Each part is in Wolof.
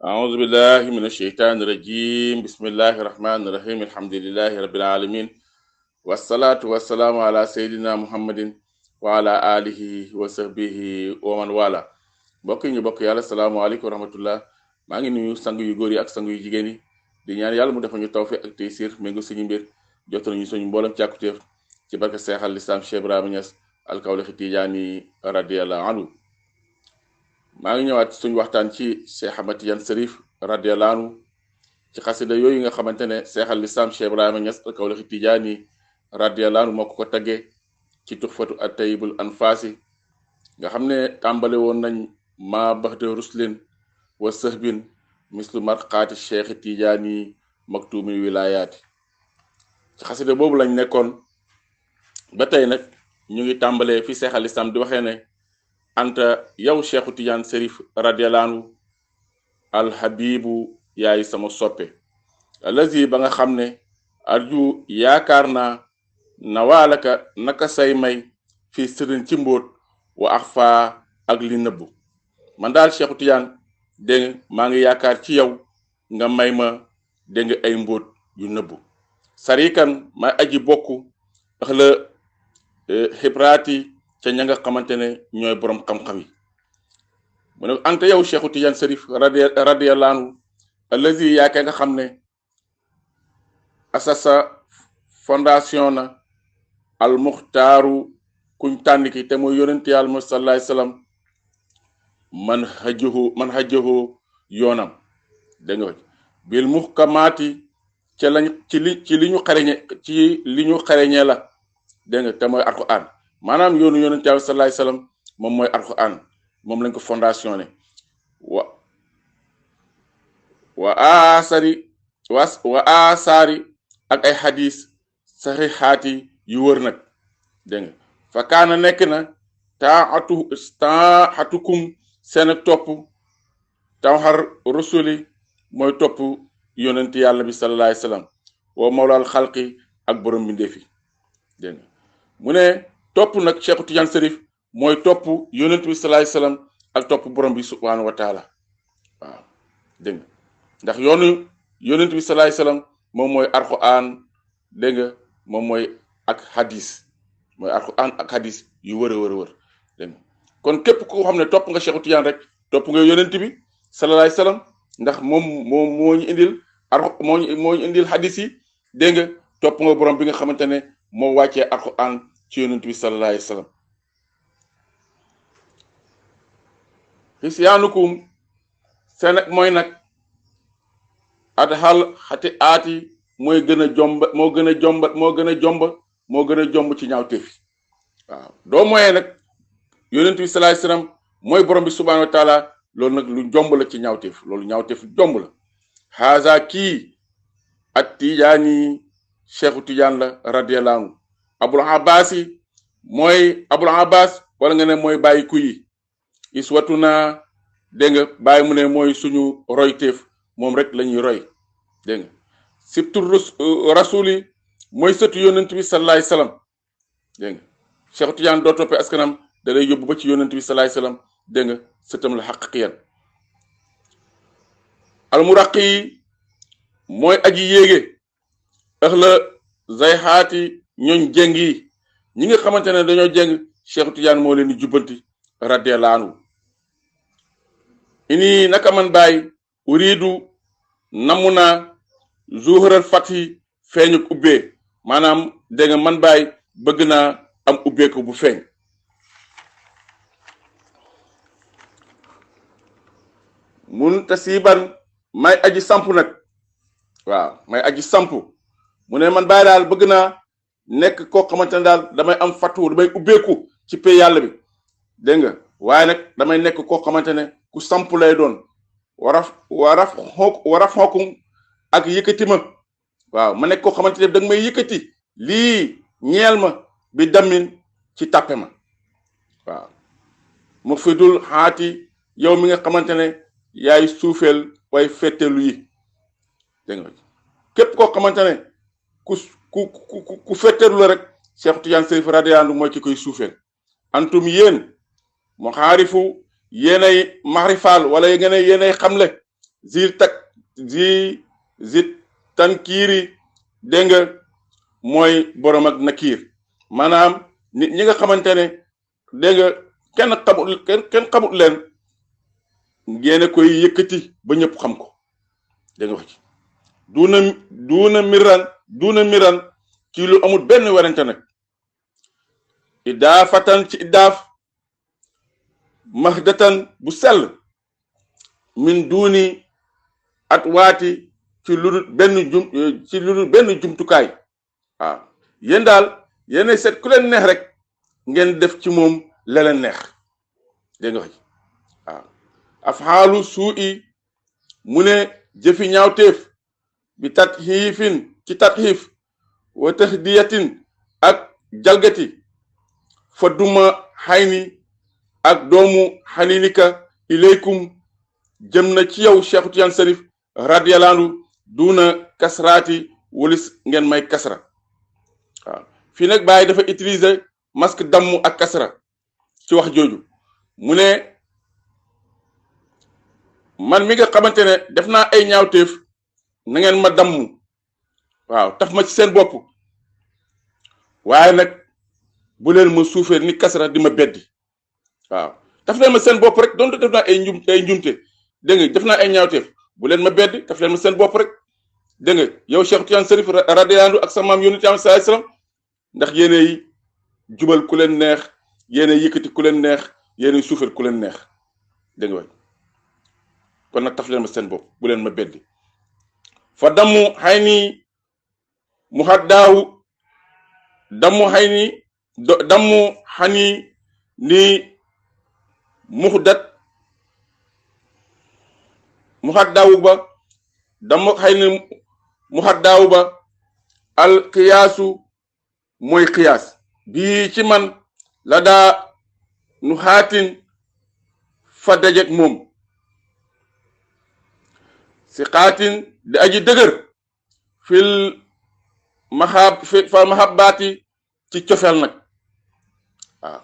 أعوذ بالله من الشيطان الرجيم بسم الله الرحمن الرحيم الحمد لله رب العالمين والصلاة والسلام على سيدنا محمد وعلى آله وصحبه ومن والاه mbokk yi ñu bokk yàlla salaamaaleykum wa rahmatullah maa ngi nuyu sang yu góor yi ak sang yu jigéen yi di ñaan yàlla mu defal ñu tawfiq ak taysir méngo suñu mbir jotal ñu suñu mboolem càkkutéef ci barke seexal lislaam Cheikh Ibrahima Niass alkawlaxi tijaani radiyallahu anhu maa ngi ñëwaat suñu waxtaan ci Cheikh Ahmad Tidiane Cherif radiyallahu anhu ci xasida yooyu nga xamante ne seexal lislaam Cheikh Ibrahima Niass alkawlaxi tijaani radiyallahu anhu moo ko tagge ci tuxfatu at-tayyibul anfaasi nga xam ne tàmbale woon nañ ma baxde ruslin wa sëhbin mislu marqaati cheikh tijaani maktuumi wilayaati ci xasida boobu lañ nekkoon ba tey nag ñu ngi tàmbalee fi seex al islam di waxee ne anta yow cheikhu Tidiane Cherif radiyallahu anhu alhabibu yaay sama soppe allazi ba nga xam ne arju yaakaar naa nawaalaka naka say may fi sëriñ ci mbóot wa axfa ak li nëbbu man daal cheikhu Tidiane dégg maa ngi yaakaar ci yow nga may ma dégg ay mbóot yu nëbbu sarikan may aji bokku ax la xibraati ca ña nga xamante ne ñooy borom xam-xam yi mu ne anta yow cheikhu Tidiane Cherif radiyallahu anhu allazi yaakaar nga xam ne asasa fondation na al muxtaaru kuñ tànn ki te mooy yonent yàlla mu sallallahu alayhi wasallam man hajjahu yoonam dégg nga bil muhkamaati ca lañ ci li ñu xareñee la dégg nga te mooy alquran maanaam yoonu yonent yàlla sallallahu alayhi wasallam moom mooy alquran moom lañ ko fondation ne wa asaari ak ay hadis saxihaati yu wër nag dégg nga fa kaana nekk na taatukum seen ak topp tawxar rusuli mooy topp yonent yàlla bi sallallahu alayhi wasallam wa mawlal xalqi ak borom bindeefi dégg nga mu ne topp nag Cheikh Tidiane Cherif mooy topp yonent bi sallallahu alayhi wasallam ak topp borom bi subhanahu wa taala waaw dégg nga ndax yoonu yonent bi sallallahu alayhi wasallam moom mooy alquran dégg nga moom mooy ak hadis mooy alquran ak hadis yu wër dégg nga kon képp koo xam ne topp nga Cheikh Tidiane rek topp nga yonent bi sallallahu alayhi wasallam ndax moom moo ñu indil moo ñu indil hadis yi dégg nga topp nga borom bi nga xamante ne moo wàccee alquran ci yonent bi sallallahu alayhi wasallam xisyaanukum seen nag mooy nag adxal xati aati mooy gën a jomb ci ñaawteef waaw doo mooyee nag yonent bi sallallahu alayhi wasallam mooy borom bi subhanahu wa taala loolu nag lu jomb la ci ñaawteef loolu ñaawteef jomb la haza kii at tijaani cheikhu Tidiane la radiyallahu anhu abul abbas yi mooy abul abbas wala nga ne mooy bàyyi ku yi iswatu naa dégg nga bàyyi mu ne mooy suñu royteef moom rek la ñuy roy dégg nga sibtu rasuli mooy sëtu yonent bi sallallahu alayhi wasallam dégg nga cheikhu Tidiane doo toppee askanam da lay yóbbu ba ci yonent bi sallallahu alayhi wasallam dégg nga sëtam la xaqiqiyan almuraqi mooy aji yéege ax la zayhaati ñooñ jéng yi ñi nga xamante ne dañoo jéng Cheikh Tidiane moo leen di jubbanti radiyallahu anhu ini naka man bàyyi uridu namu naa zuhural fathi feeñu ubbee maanaam dégg nga man bàyyi bëgg naa am ubbeeku bu feeñ mun tasiban may aji samp nag waaw may aji samp mu ne man bàyyi daal bëgg naa nekk koo xamante ne daal damay am fatu damay ubbeeku ci pay yàlla bi dégg nga waaye nag damay nekk koo xamante ne ku samp lay doon waraf xookum ak yëkkati ma waaw ma nekk koo xamante ne da nga may yëkkati lii ñeel ma bi damin ci tàppe ma waaw mu fi dul xaati yow mi nga xamante ne yaay suufeel way fetteelu yi dégg nga képp koo xamante ne ku fetteelu la rek Cheikh Tidiane Cherif radiyallahu anhu mooy ki koy suufeel antum yéen mu xaarifu yéenay maxrifaal wala ngeen yéenay xamle zi tankiiri dégg nga mooy borom ak nakiir maanaam nit ñi nga xamante ne dégg nga kenn xamut leen ngeen koy yëkkati ba ñëpp xam ko dégg nga wax ci duuna miran ci lu amul benn werante nag idaafatan ci idaaf mahdatan bu sell min duuni at waati ci lu dul benn jumtukaay waaw yéen daal yéen seet ku leen neex rek ngeen def ci moom la leen neex dégg nga wax ci waaw afxaalu suu'i mu ne jëfi ñaawteef bi tatxiifin ci tatxiif wa tahdiyatin ak jalgati fa duma xayni ak doomu xaninika ilaykum jëm na ci yow Cheikh Tidiane Cherif radiyallahu anhu duna kasraati walis ngeen may kasra waaw fii nag Baye dafa utiliser masque damm ak kasra ci wax jooju mu ne man mi nga xamante ne def naa ay ñaawteef na ngeen ma damm waaw taf ma ci seen bopp waaye nag bu leen ma suufee ni kasra di ma beddi waaw taf leen ma seen bopp rek donte def naa ay njumte dégg nga def naa ay ñaawteef bu leen ma beddi taf leen ma seen bopp rek dégg nga yow Cheikh Tidiane Cherif radiyallahu anhu ak sa maam yonent Yàlla sallallahu alayhi wasallam ndax yéenay jubal ku leen neex yéenay yëkkati ku leen neex yéenay suufeel ku leen neex dégg nga kon nag taf leen ma seen bopp bu leen ma beddi fa dammu xay ni mu xaddaawu dammu xay ni dammu xani ni muxdat mu xaddaawu ba dammu xay ni mu xaddaawu ba al qiyaasu mooy qiyaas bii ci man la daa nu xaatin fa dajeek moom si xaatin di aji dëgër fil mahabbaati ci cofeel nag waaw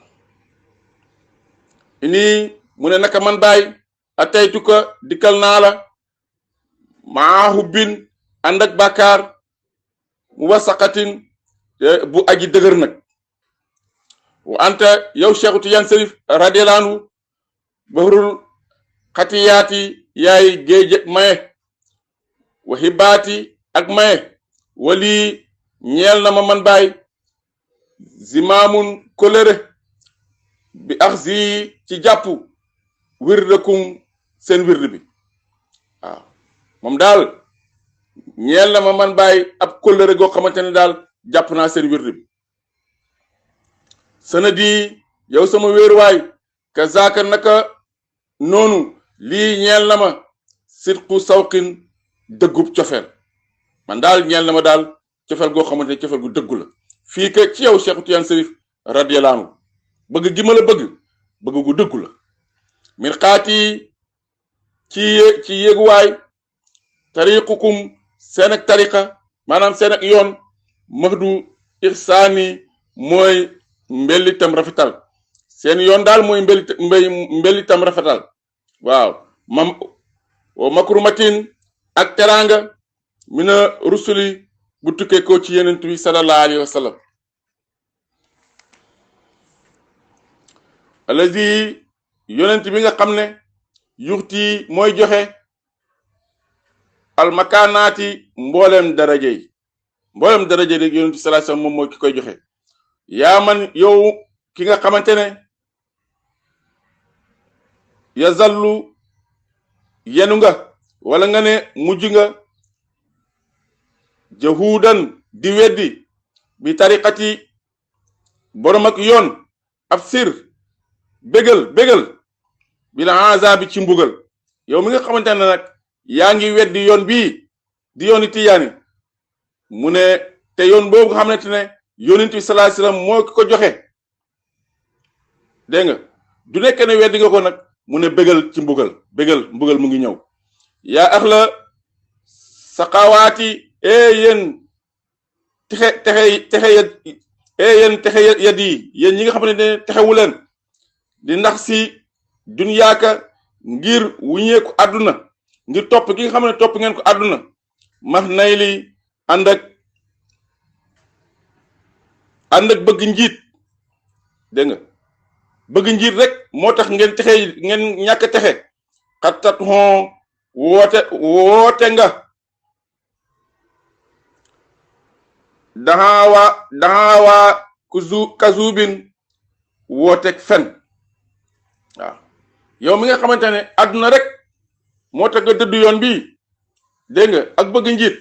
ini mu ne naka man Baye ataytuka dikkal naa la maa hubbin ànd ak bàkkaar mu wasaqatin bu aji dëgër nag wa anta yow Cheikh Tidiane Cherif radiyallahu anhu bahrul xatiyaati yaay géej maye wa hibaati ak maye wali ñeel na ma man Baye zimaamun kolere bi axzi ci jàpp wirdakum seen wird bi waaw moom daal ñeel na ma man Baye ab kolere goo xamante ne daal jàpp naa seen wird bi sanadi yow sama wéeruwaay ka zaaka naka noonu lii ñeel na ma sidqu sawqin dëggub cofeel man daal ñeel na ma daal cofeel goo xamante ne cofeel gu dëggu la fii que ci yow Cheikh Tidiane Cherif radiyallahu anhu bëgg gi ma la bëgg gu dëggu la min xaati ci yéeguwaay tariqukum seen ak tariqa maanaam seen ak yoon mahdu ihsaani mooy mbellitam rafetal seen yoon daal mooy mbellitam rafetal waaw wa makrumatin ak teranga mina rusuli bu tukkee ko ci yenent bi sallallahu alayhi wa sallam allazi yonent bi nga xam ne yuxti mooy joxe almakanaati mboolem daraja yi rek yonent bi sallallahu alayhi wa sallam moom mooy ki koy joxe yaa man yow ki nga xamante ne yazallu yenu nga wala nga ne mujj nga jahudan di weddi bi tariqati borom ak yoon ab sir bégal bi la azabi ci mbugal yow mi nga xamante ne nag yaa ngi weddi yoon bii di yooni tiyaani mu ne te yoon boobu nga xamante ne yonent bi sallallahu alayhi wasallam moo ko joxe dégg nga du nekk ne weddi nga ko nag mu ne bégal ci mbugal mu ngi ñëw yaa axla saqawaati yéen texe yad yi yéen ñi nga xamante ne texewu leen di ndax si dunyaaka ngir wuñeeku àdduna ngir topp gi nga xam ne topp ngeen ko àdduna max nay li ànd ak bëgg njiit dégg nga bëgg njiit rek moo tax ngeen texe ngeen ñàkk texe xattat hon woote nga daxaawa kazubin wooteeg fen waaw yow mi nga xamante ne àdduna rek moo tax nga dëdd yoon bii dégg nga ak bëgg njiit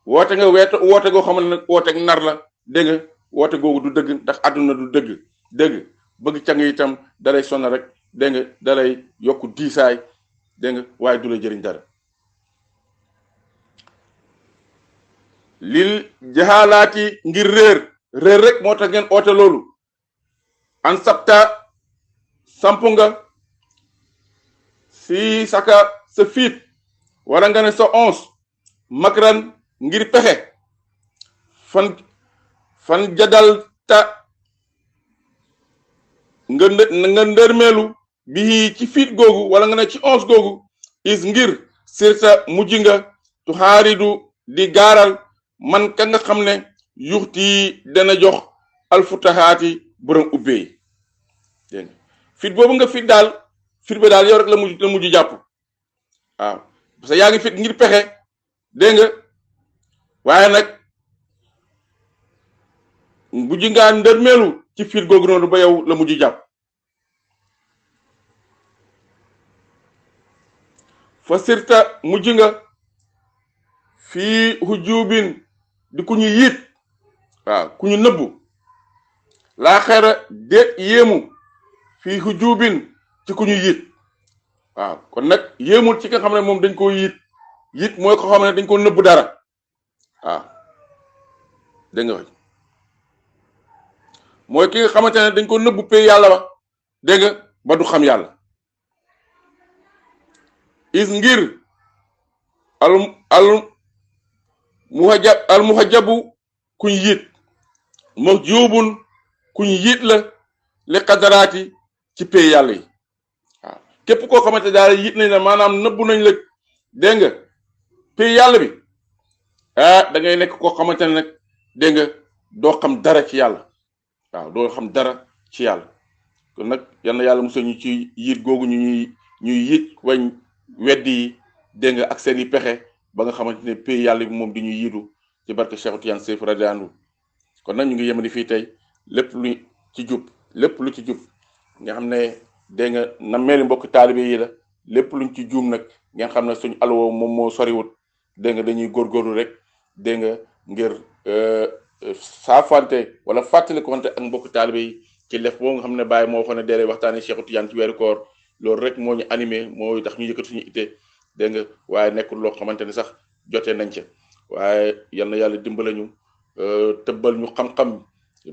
woote nga woote goo xam ne nag wooteeg nar la dégg nga woote googu du dëgg ndax àdduna du dëgg bëgg càng itam dalay sonn rek dégg nga dalay yokku diisaay dégg nga waaye du la jëriñ dara lil jaxalaati ngir réer rek moo tax ngeen oote loolu an sabta samp nga si saka sa fiit wala nga ne sa ons makran ngir pexe fan jadal ta nga ndërmeelu bii ci fiit googu wala nga ne ci ons googu is ngir sirta mujj nga tu xaaridu di gaaral man ka nga xam ne yuxti dana jox alfutahaati borom ubbee dégg nga fit boobu nga fit daal fit ba daal yow rek la mujj jàpp waaw parce que yaa ngi fit ngir pexe dégg nga waaye nag mujj ngaa ndërmeelu ci fit googu noonu ba yow la mujj jàpp fa sirta mujj nga fii hujubin di ku ñu yiit waaw ku ñu nëbbu laa xeera déet yéemu fii hujubin ci ku ñu yiit waaw kon nag yéemul ci nga xam ne moom dañ koo yiit mooy ko xam ne dañ ko nëbbu dara waaw dégg nga mooy ki nga xamante ne dañ ko nëbbu pay yàlla ba dégg nga ba du xam yàlla is ngir al muhajabu kuñ yiit mahjubun kuñ yiit la li qadaraati ci pay yàlla yi waaw képp koo xamante daal yiit nañ la maanaam nëbbu nañ la dégg nga pay yàlla bi da ngay nekk koo xamante ne nag dégg nga doo xam dara ci yàlla waaw doo xam dara ci yàlla kon nag yal na yàlla musal ñu ci yiit googu ñuy yiit wañ weddi yi dégg nga ak seen i pexe ba nga xamante ne pay yàlla bi moom di ñuy yiitu ci barke Cheikh Tidiane Chérif radiyallahu anhu kon nag ñu ngi yemani fii tey lépp lu ci jub nga xam ne dégg nga na meeli mbokk taalibe yi la lépp luñ ci juum nag nga xam ne suñ alwo moom moo soriwut dégg nga dañuy góorgóorlu rek dégg nga ngir saafante wala fàttali ko wante ak mbokk taalibe yi ci lef boo nga xam ne Baye moo waxoon ne deelee waxtaane Cheikh Tidiane ci weeru koor loolu rek moo ñu animé moo tax ñu yëkkati suñu itte dégg nga waaye nekkul loo xamante ne sax jotee nañ ca waaye yal na yàlla dimbale ñu tëbbal ñu xam-xam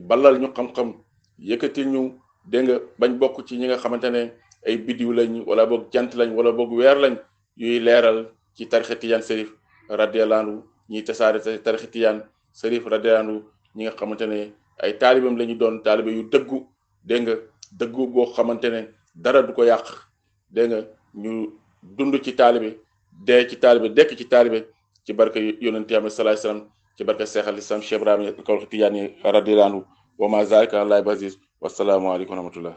balal ñu xam-xam yëkkati ñu dégg nga bañ bokk ci ñi nga xamante ne ay biddiw lañ wala boog jant lañ wala boog weer lañ yuy leeral ci tarixa Tidiane Chérif radiyallahu anhu ñiy tasaare tarixa Tidiane Chérif radiyallahu anhu ñi nga xamante ne ay taalibam la ñu doon taalibe yu dëggu dégg nga dëggu goo xamante ne dara du ko yàq dégg nga ñu dund ci taalibe dee ci taalibe dekk ci taalibe ci barke yonent Yàlla sallallahu alayhi wasallam ci barke Cheikh al Islam Cheikh Ibrahima Kaolack Tidiane radiyallahu anhu wa ma zalika ala Allahi bi aziz wassalaamu aleykum wa rahmatullah